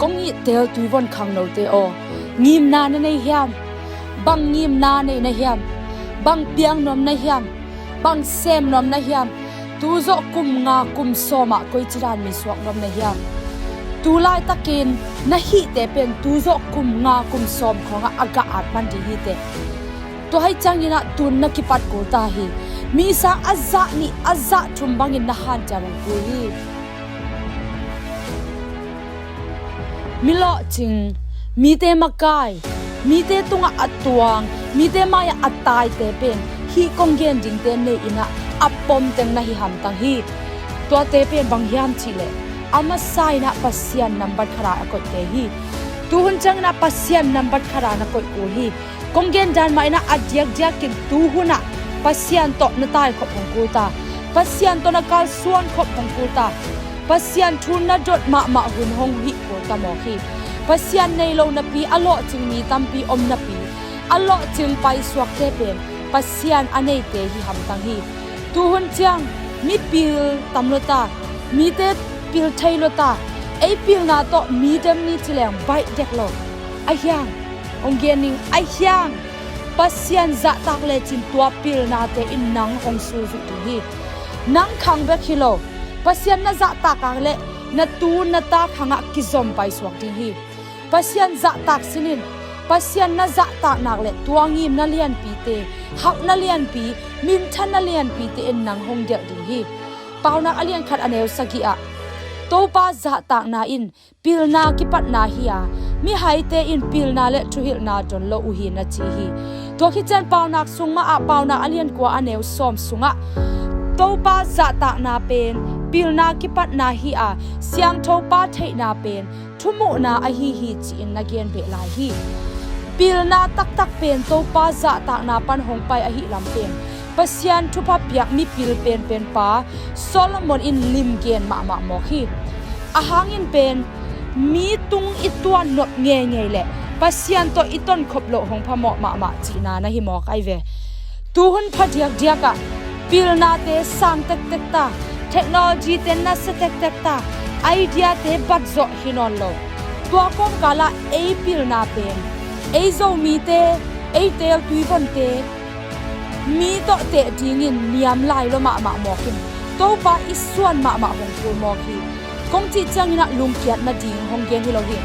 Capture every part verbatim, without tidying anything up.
Hong it tel tuivon khangnote aw, ngimna na nei hiam? Bang ngimna nei na hiam? Bang piang nuam na hiam? Bang sem nuam na hiam? Tu zawh kum nga kum sawmah koici dan mi suak nuam na hiam? Tu laitakin na hihte pen tu zawh kum nga kum sawm khawngah a gah at man ding hi teh. Tua hi ciangin ah tun na kipat kul ta hi. Mi sang a zah nih a zah thum bangin na hanciam hong kul hi. Mi lawhcing, mite makai, mite tungah a tuang, mite mai-ah a taite pen hih kong gen dingte nei-in ah a pomteng na hi hamtang hi. Tuate pen bang hiam cihleh a masa-in ah Pasian nambat khat a koihte hi. Tuhun ciangin ah Pasian nambat khat na koih kul hi. Kong gen dan mah in ah a diakdiakin tuhun ah Pasian tawh na tai khop hong kul ta. Pasian tawh na kalsuan khop hong kul ta. Pasian thu na dot mahmah hun hong hih kul ta mawk hi. Pasian nei lo napi a lawhcing mi tampi om napi a lawhcing paisuakte pen Pasian a neite hi hamtang hi. Tuhun ciang mi pil tam lo ta, mite pil thei lo ta, ei pilna tawh mi dem ni ci leng baih dek lo. A hiang, hong gen ning a hiang, Pasian zahtak lecin tua pilnate in nang hong sulzuih ding hi. Nang khang bek hi lo, Pasian na zahtak leh na tu na ta khangah kizom paisuak ding hi. Pasian zahtak sinin, Pasian na zahtak nak leh tua ngimna lianpite, hauhna lianpi, minthanna lianpite in nang hong delh ding hi. Paunak a lian khat a neu sagih ah Topa zahtakna in pilna kipatna hi a, mihaite in pilna le thuhilhna don lo uh hi na ci hi. Tua khit ciang Paunak sung mah ah Paunak a lian kua a neu sawm sungah Topa zahtakna pen pilna kipatna hi a, siangthopa theihna pen thumuhna ahi hi ci-in na gen beh lai hi. Pilna taktak pen Topa zahtakna pan hong pai ahih lam pen Pasian thupha piak mipil penpen pa Solomon in lim gen mahmah mawk hi. A hangin pen mi tung i tuan nop ngeingei le Pasian tawh i tonkhop loh hong phamawh mahmah cihna na hi mawk ai ve. Tuhun phadiakdiak ah pilnate sang tektek ta, technology te nasia tektek ta, idea te bat zawh hi nawn lo. Tua kawmkal ah ei pilna pen ei Zomite, ei teel tuivonte mi tawh teh dingin niam lai lo mahmah mawk in Topa i suan mahmah hong kul mawk hi. Kong cih ciangin ah lungkiat nading hong gen hi lo hi.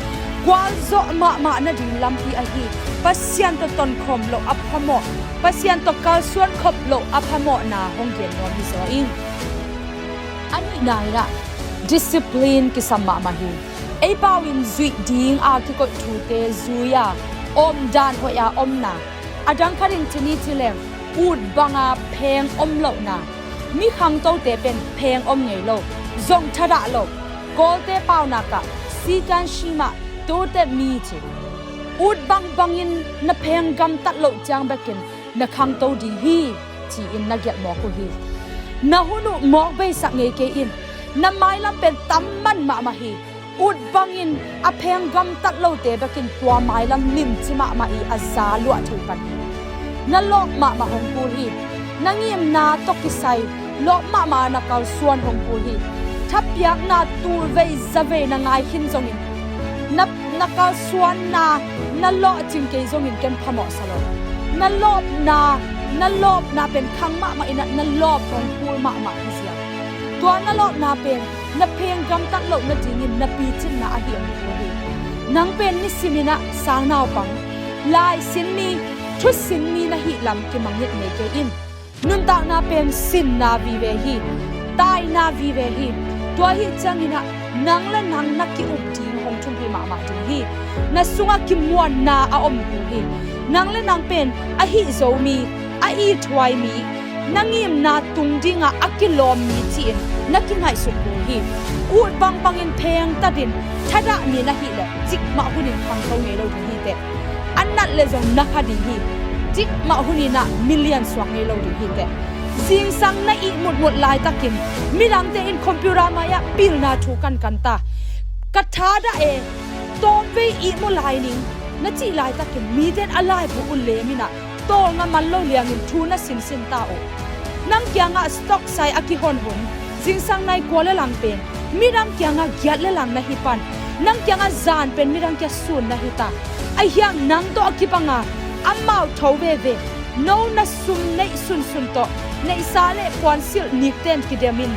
Gualzawh mahmah nading lampi ahi Pasian tawh tonkhawm loh a phamawh, Pasian tawh kalsuan khop loh a phamawhna hong gen nuam hi zaw ing. A nihna in ah discipline kisam mahmah hi. Ei pau in zuih ding a kikoih thute zui a, om dan hoih a omna. A dang khatin ci ni ci leng ut banga pheng om lohna. Mi khangtote pen pheng om ngei lo, zong thadah lo. Kawlte paunak ah sikan shima tote mi ci. Ut bangbangin na pheng gamtat loh ciang bekin na khangto ding hi ci-in na gelh mawk uh hi. Na hun uh mawk beisak ngei kei in, na mailam pen tam man mahmah hi. Ut bangin a pheng gamtat lote bekin tua mailam limci mahmah i a za luah thei pan hi. Na lawp mahmah hong kul hi. Na ngimna tawh kisai lawp mahmah na kalsuan hong kul hi. Thapiakna tulvei zavei na ngai khin zongin na, na kalsuanna na lawhcing kei zongin ken phamawhsa lo. Na lawpna, na lawpna pen khang mahmah in ah na lawp hong kul mahmah hi ziau. Tua na lawpna pen na pheng gamtat loh nadingin na picinna ahi hong kul hi. Nang pen nisimin ah sangnaupang, laisin mi, thusin mi na hih lam kimangngilh ngei kei in. Nuntakna pen sinna vive hi, taina vive hi. Tua hi ciangin ah nang le nang na ki-up ding hong thumpih mahmah ding hi. Na sungah kimuanna a om kul hi. Nang le nang pen a hih zo mi, a ithuai mi, na ngimna tung dingah a kilawm mi ci-in na kingaihsut kul hi. Ut bangbangin phengtatin thadah mi na hih leh cikmah hunin khangto ngei lo ding hi teh. A nat le zong na kha ding hi. Cikmah hunin ah milian suak ngei lo ding hi teh. Zingsang na ih mutmut laitakin midangte in computer mai-ah pilna thu kankan ta. Ka thadah e, tawmvei ih mu lai ning na cih laitakin mite in a laibu uh lemin ah tawlnga man lo liangin thu na sinsin ta uh. Nang kiangah stock sai a kihon hun zingsang nai kua le lang pen midang kiangah giat le lang na hi pan. Nang kiangah zan pen midang kia sun na hi ta. Ahi hang nang tawh a kibanga amau tho veve. No na sum neih sunsun tawh neihsa le puansilh nikten kidemin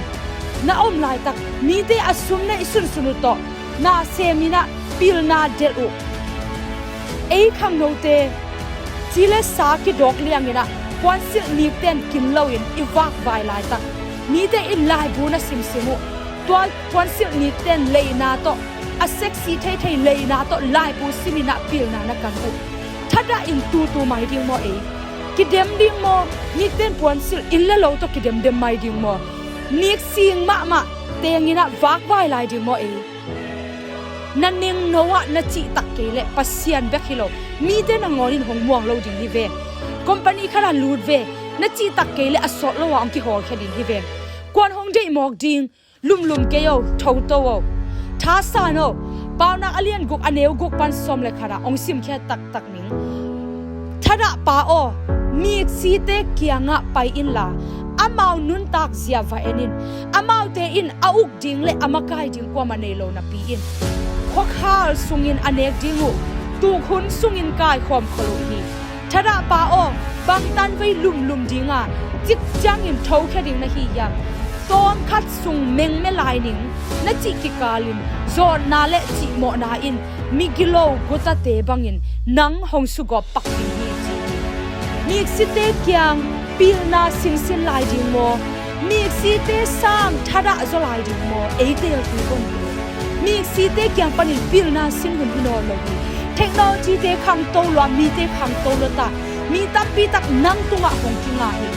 na om laitak, mite a sum neih sunsun uh tawh na seminah pilna delh uh. Ei khangnote ci le sa kidawk lianginah puansilh nikten kin loin i vakvai laitak, mite in laibu na simsim uh. Tua puansilh nikten leina tawh, a sexy theithei leina tawh laibu siminah pilna na kan uh. Thadah in tutu mai ding maw ei? Kidem ding maw? Nikten puansilh inn le lo tawh kidemdem mai ding maw? Nik sing mahmah tenginah vakvai lai ding maw ei? Na nengno ah na cihtak kei leh Pasian bek hi lo, mite nangawnin hong muang lo ding hi ve. Company khatah lut ve, na cihtak kei leh a sawt lo ah hong kihawlkhia ding hi ve. Kuan hong deih mawk ding? Lumlum kei o, thoto o, thasan o. Paunak a lian guk a neu guk pan sawm le khatah hong simkhia taktak ning. Thadah pa aw, miksite kiangah pai inla amau nuntak zia va en in. Amaute in a uk ding le a makai ding kuamah nei lo napi in khuakhal sungin a nek ding uh tukhun sungin kaikhawm khol uh hi. Thadah pa aw, bang tanvei lumlum dinga cik ciangin thokhia ding na hi hiam? Tawmkhat sung mengme lai ning na cih kikalin zawtna le cihmawhna in migilo gutate bangin nang hong sugawp pak ding hi ci hi. Miksite kiang pilna sinsin lai ding maw? Miksite sang thadah zaw lai ding maw? Ei teltui kon hi. Miksite kiang panin pilna sin hun hi nawn lo hi. Technologyte khangto lua, mite khangto lua ta. Mi tampi tak nang tungah hong kinga hi.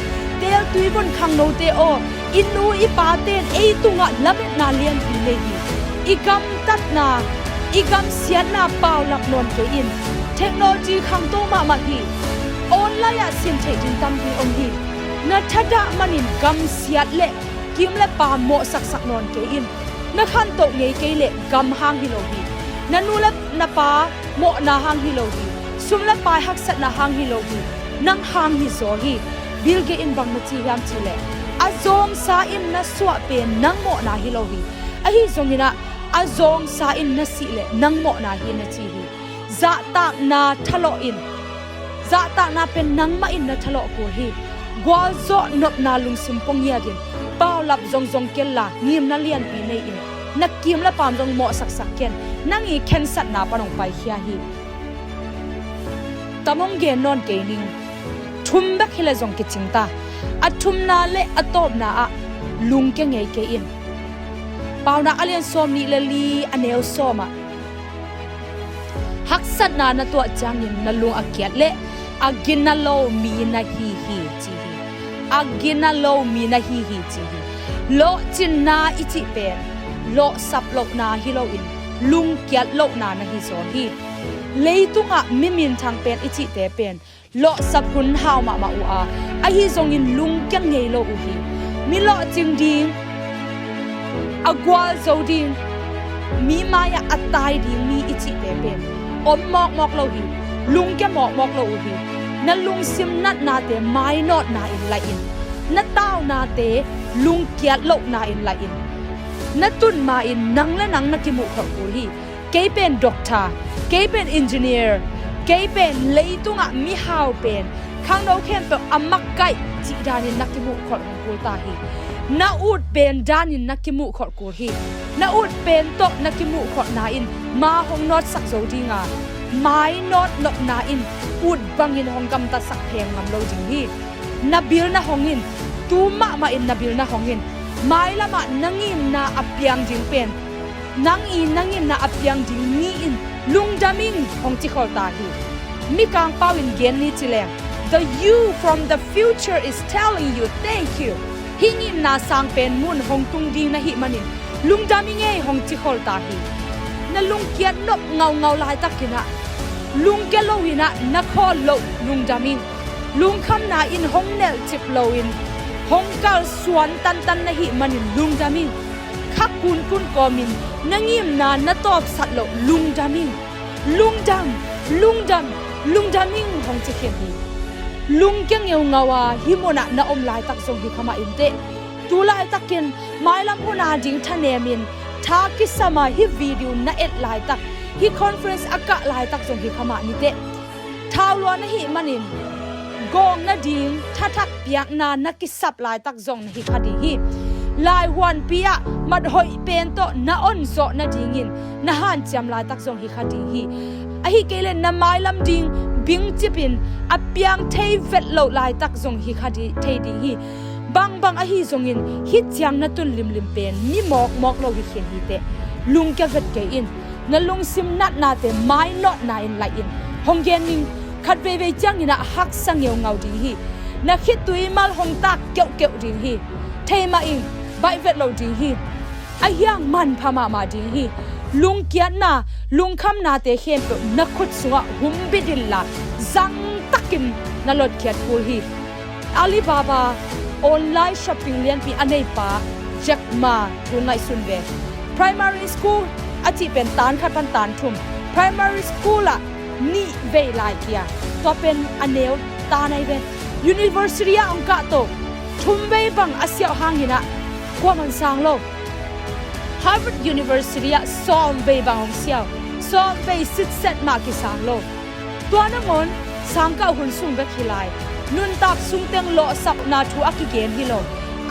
Teltui vun khangnote aw, i nu i paten ei tungah lametna lianpi nei hi. I gamtatna, i gamsiatna paulap nawn kei in. Technology khangto mahmah hi. Online ah sin theih ding tampi om hi. Na thadah manin gamsiat le kim le pa mawhsaksak nawn kei in. Na khantoh ngei kei leh gam hang hi lo hi. Na nu le na pa mawhna hang hi lo hi. Sum le pai haksatna hang hi lo hi. Nang hang hi zaw hi. Bill Gates in bang na ci hiam cih leh, a zawngsa in na suah pen nang mawhna hi lo hi. Ahi zonginah a zawngsa in na sih leh nang mawhna hi na ci hi. Zahtakna thalawh in, zahtakna pen nangmah in na thalawh kul hi. Gualzawh nopna lungsim pua ngiatin paulap zongzong kenla ngimna lianpi nei in, na kim le paam zong mawhsaksak ken. Nang i khensatna pan hong paikhia hi. Tam hong gen nawn kei ning. Thum bek hileh zong kicing ta. A thumna le a tawpna ah lungkia ngei kei in. Paunak a lian sawm nih le li a neu sawm ah, haksatna na tuah ciangin na lung a kiat le a gina lo mi na hi hi ci hi. A gina lo mi na hi hi ci hi. Lawhcinna i cih pen lawhsap lohna hi loin lungkiat lohna na hi zaw hi. Leitungah mi minthang pen i cihte pen lawhsap hun hau mahmah uh a, ahi zongin lungkia ngei lo uh hi. Mi lawhcing ding, a gualzo ding, mi mai-ah a tai ding mi i cihte pen om mawkmawk lo hi. Lungkia mawkmawk lo uh hi. Na lungsim natnate mainawtna in laih in, na taunate lungkiat lohna in laih in, na tun ma-in nang le nang na kimuh khol kul hi. Kei pen doctor, kei pen engineer, kei pen leitungah mihau pen khangno khempeuh a makaih cih danin na kimuh kholh hong kul ta hi. Na ut pen danin na kimuh kholh kul hi. Na ut pen tawh na kimuh kholhna in ma hong nawtsak zo dinga, mai nawt nopna in ut bangin hong gamtatsak pheng ngam lo ding hi. Na bil na hong in, tu mahmah in na bil na hong in, mailamah na ngimna a piang ding pen nang i na ngimna a piang ding ni in lungdam ing hong ci khol ta hi. Mikang pau in gen ni ci leng, the you from the future is telling you thank you. Hih ngimna sang pen mun hong tung ding na hih manin lungdam ing ei hong ci khol ta hi. Na lungkiat nop ngaungau laitakinah lungkia loinah na khawl loh lungdam ing. Lungkhamna in hong nelhcip loin hong kalsuan tantan na hih manin lungdam ing. Kha kunkun kawmin na ngimna na tawpsat loh lungdam ing. Lungdam, lungdam, lungdam ing hong ci khin hi. Lungkia ngeungau a hih munah na om laitak zong hi kha mah inteh. Tu laitakin mailam hun a ding thanemin Tha kisam a hih video na et laitak, hih conference a kah laitak zong hi kha mah ni teh. Thau lua na hih manin gawng nading thathak piakna na kisap laitak zong na hi kha ding hi. Laihuanpi ah mathoih pen tawh na onzawh nadingin na hanciam laitak zong hi kha ding hi. Ahih kei le na mailam ding bingcipin a piang thei vet loh laitak zong hi kha di, thei ding hi. Bangbang ahi zongin hih ciang na tun limlim pen mi mawkmawk lo hi khin hi teh. Lungkia vet kei in. Na lungsim natnate mainawtna in laih in. Hong gen ning, khat veivei ciangin ah haksa ngeungau ding hi. Na khitui mal hong tak keuhkeuh ding hi. Thei mah ing, baih vet lo ding hi. A hiang manpha mahmah ding hi. Lungkiatna, lungkhamnate khempeuh na khut sungah humbit inla zangtakin na lotkhiat kul hi. Alibaba online shopping lianpi a neipa Jack Ma thu ngaihsun ve. Primary school a cih pen tan khat pan tan thum. Primary school ah nih vei lai kia, tua pen a neu tan ai ve. University ah hong kahto thum vei bang a siauh hangin ah kuaman sang lo. Harvard University ah sawm vei bang hong siau, sawm vei sitset mah kisang lo. Tua nangawn sangkah hun sung bek hi lai. Nuntak sungteng lawhsapna thu a kigen hi lo.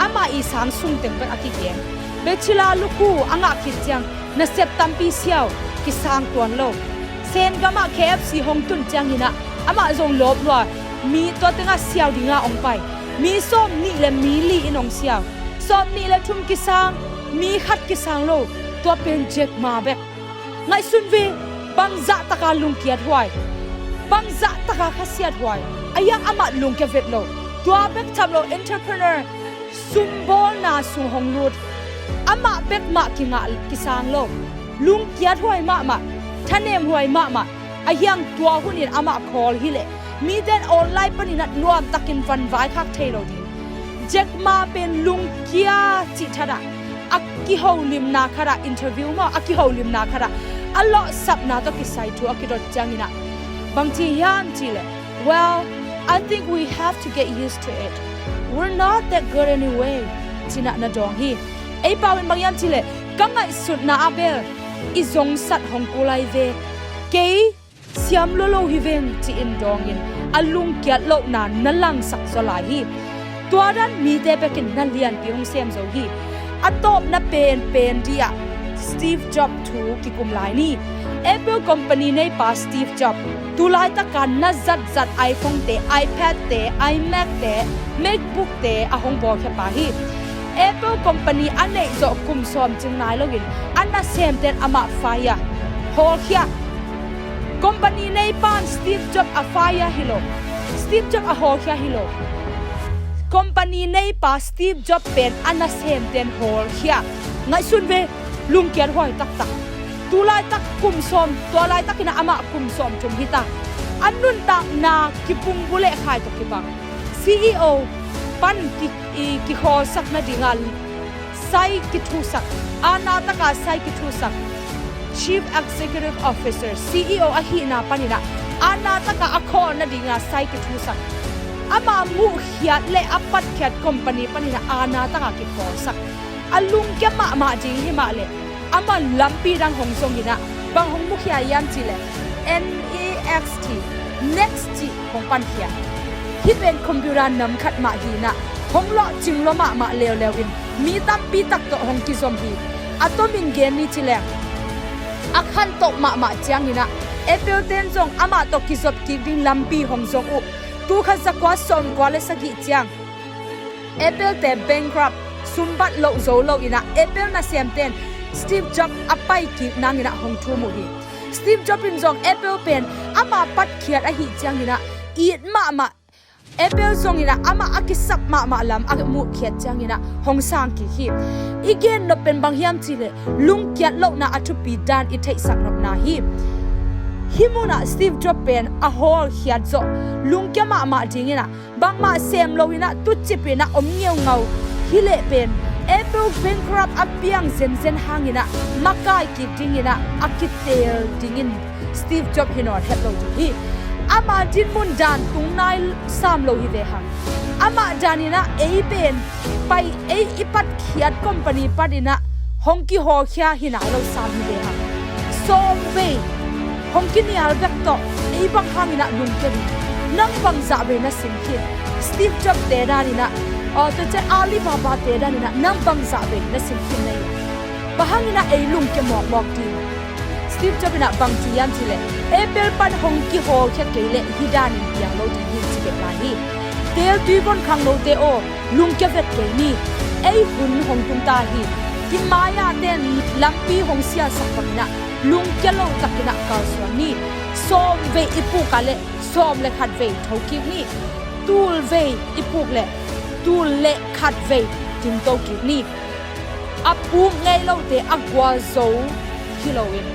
Amah i sang sungteng bek a kigen. Bachelor lukhu a ngah khit ciang nasep tampi siau, kisang tuan lo. Sengamah K F C hong tun ciangin ah amah zong lawp lua, mi tua tengah siau dinga hong pai. Mi sawm nih le mi li in hong siau. Sawm nih le thum kisang, mi khat kisang lo. Tua pen Jack Ma bek. Ngaihsun ve, bangzah taka lungkiat huai, bangzah taka khasiat huai. A hiang amah lungkia vet lo. Tua bek tham lo, entrepreneur, sumbawlna sung hong lut. Amah bek mah kingah kisang lo. Lungkiat huai mahmah, thanem huai mahmah. A hiang tua hunin amah khawl hileh miten online panin ah nuamtakin van vaikhak thei lo ding. Jack Ma pen lungkia cih thatah a kiholimna khatah, interview maw, a kiholimna khatah a lawhsapna tawh kisai thu a kidot ciangin ah bang ci hiam cihleh, "Well, I think we have to get used to it. We're not that good anyway," cinah na dawng hi. Ei pau in bang hiam cihleh, "Ka ngaihsutna ah bel i zongsat hong kul ai ve. Kei siam lua lo hi veng," ci-in dawngin a lungkiat lohna na langsak zaw lai hi. Tua dan mite bekin na lianpi hong sem zo hi. A tawpna penpen dih ah Steve Jobs thu kikum lai ni. Apple company neipa Steve Jobs, tu laitaka na zatzat iPhone te, iPad te, iMac te, MacBook te a hong bawlkhia pa hi. Apple company a neih zawh kum sawm cing nai loin a nasemten amah fire, hawlkhia. Company neipan Steve Jobs a fire hi lo. Steve Jobs a hawlkhia hi lo. Company neipa Steve Jobs pen a nasemten hawlkhia. Ngaihsun ve, lungkiat huai taktak. Tu laitak kum sawm, tua laitakin ah amah kum sawm thum hita. A nuntakna kipung buleh khai tawh kibang. C E O pan ki, i, kikhawlsak nadinga sai kithusak, aana taka sai kithusak, Chief Executive Officer, C E O ahihna panin ah aana taka a khawl nadinga sai kithusak. Ama muhkhiat le a patkhiat company panin ah aana taka kikhawlsak. A lungkia mahmah ding hi mah leh, ama lampi dang hong zongin ah bang hong mukhia hiam cihleh, N E X T, next cih hong pankhia. Hih pen computer nam khat mah hi-in ah hong lawhcing lua mahmah leuleu in mi tampi tak tawh hong kizom hi. A tomin gen ni ci leng, a khantoh mahmah ciangin ah Apple ten zong amah tawh kizop kik ding lampi hong zong uh. Tul khat zakua sawmkua le sagih ciang Apple te bankrupt, sumbat loh zo lo in ah Apple nasemten Steve Jobs a paikik nangin ah hong thum uh hi. Steve Jobs in zong Apple pen ama patkhiat ahih ciangin ah it mahmah, Apple zongin ah amah a kisap mahmah lam a muhkhiat ciangin ah hong sang kik hi. I gen nop pen bang hiam cihleh, lungkiat lohna a thupi dan i theihsak nopna hi. Hih munah Steve Jobs pen a hawlkhiat zawh, lungkia mahmah dingin ah bangmah sem loin ah tucip in ah om ngeungau hileh pen, Apple bankrupt a piang zenzen hangin ah makai kik dingin ah a kiteel dingin Steve Jobs hi nawn het lo ding hi. Ama dinmun dan tung nai sam lo hi ve hang. Amah danin ah ei pen pai, ei i patkhiat company panin ah hong kihawlkhia hi nai lo sam hi ve hang. Sawm vei hong kinial bek tawh ei bang hangin ah lungkia ding? Nang bangzah vei na sim khin? Steve Jobs te danin ah, aw, tua ciang Alibaba te danin ah nang bangzah vei na sim khin na hi? Bang hangin ah ei lungkia mawkmawk ding? Steve Jobs in ah bang ci hiam cih leh, Apple pan hong kihawlkhia kei leh hih danin piang lo ding hi, ci bek lai hi. Teeltui von khangnote aw, lungkia vet kei ni. Ei hun hong tung ta hi. I mai-ah ten lampi hong sialsak bangin ah lungkia lo takin ah kalsuan ni. Sawm vei i puk ah leh sawm le khat vei tho kik ni. Tul vei i puk leh tul le khat vei tingto kik ni. A puk ngei lote a gualzo hi loin,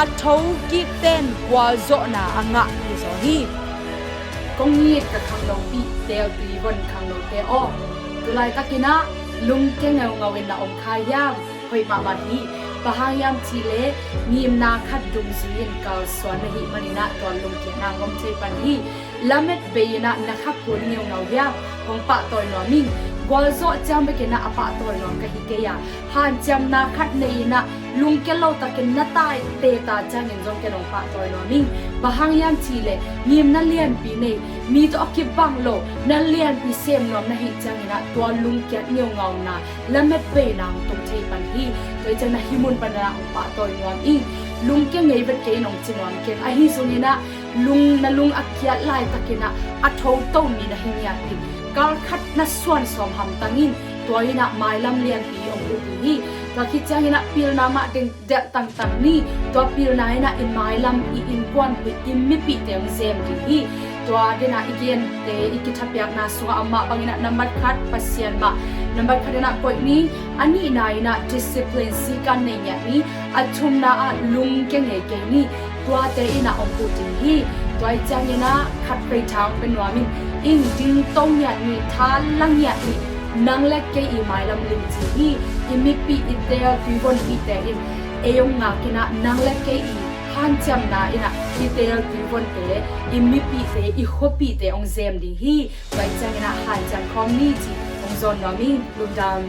a tho kikten gualzawhna a ngah hi zaw hi. Kong it ka khangnopi, teeltui von khangnote aw, tu laitakin ah lungkia ngeungau in na om kha hiam? Hoih mahmah hi. Bang hang hiam cih leh ngimna khat dungzui in kalsuan na hih manin ah tua lungkiatna hong om thei pan hi. Lamet bei in ah na khaphun ngeungau hiam? Hong pahtawi nuam ing. Gualzawh ciang bekin ah a pahtawi nuam ka hi kei a, hanciamna khat nei in ah lungkia lo takin na taite ta ciangin zong ken hong pahtawi nuam ing. Bang hang hiam cih leh ngimna lianpi nei, mi tawh a kibang lo, na lianpi sem nuam na hih ciangin ah tua lungkiat ngeungauna lamet beina hong tung thei pan hi. Tua hi ciang na hih mun panin ah hong pahtawi nuam ing. Lungkia ngei vet kei in hong ci nuam keng. Ahi zongin ah lung, na lung a kiat laitakin ah a thoto mi na hi ngiat in, kal khat na suan sawm hamtang in, tua in ah mailam lianpi hong ut ding hi. Tua khit ciangin ah pilna mah ding delh tangtang ni. Tua pilna in ah i mailam, i innkuanpih, i mipihte hong zem ding hi. Tua den ah i gente, i kithapiakna sungah a mah bangin ah nambat khat Pasian mah, nambat khat in ah koih ni. A nihna in ah discipline, sikan nei ngiat ni. A thumna ah lungkia ngei kei ni. Tuate in ah hong ut ding hi. Tua hi ciangin ah khat vei tha hong pia nuam ing. Ing, dingto ngiat ni, tha la ngiat ni. Nang le kei i mailam limci hi. I mipih, i teeltui vonpihte in ei hong ngak in ah, nang le kei i hanciamna in ah i teeltui vonte, i mipihte, i khuapihte hong zem ding hi. Tua hi ciangin ah hanciam khawm ni cih hong zawn nuam ing. Lungdam.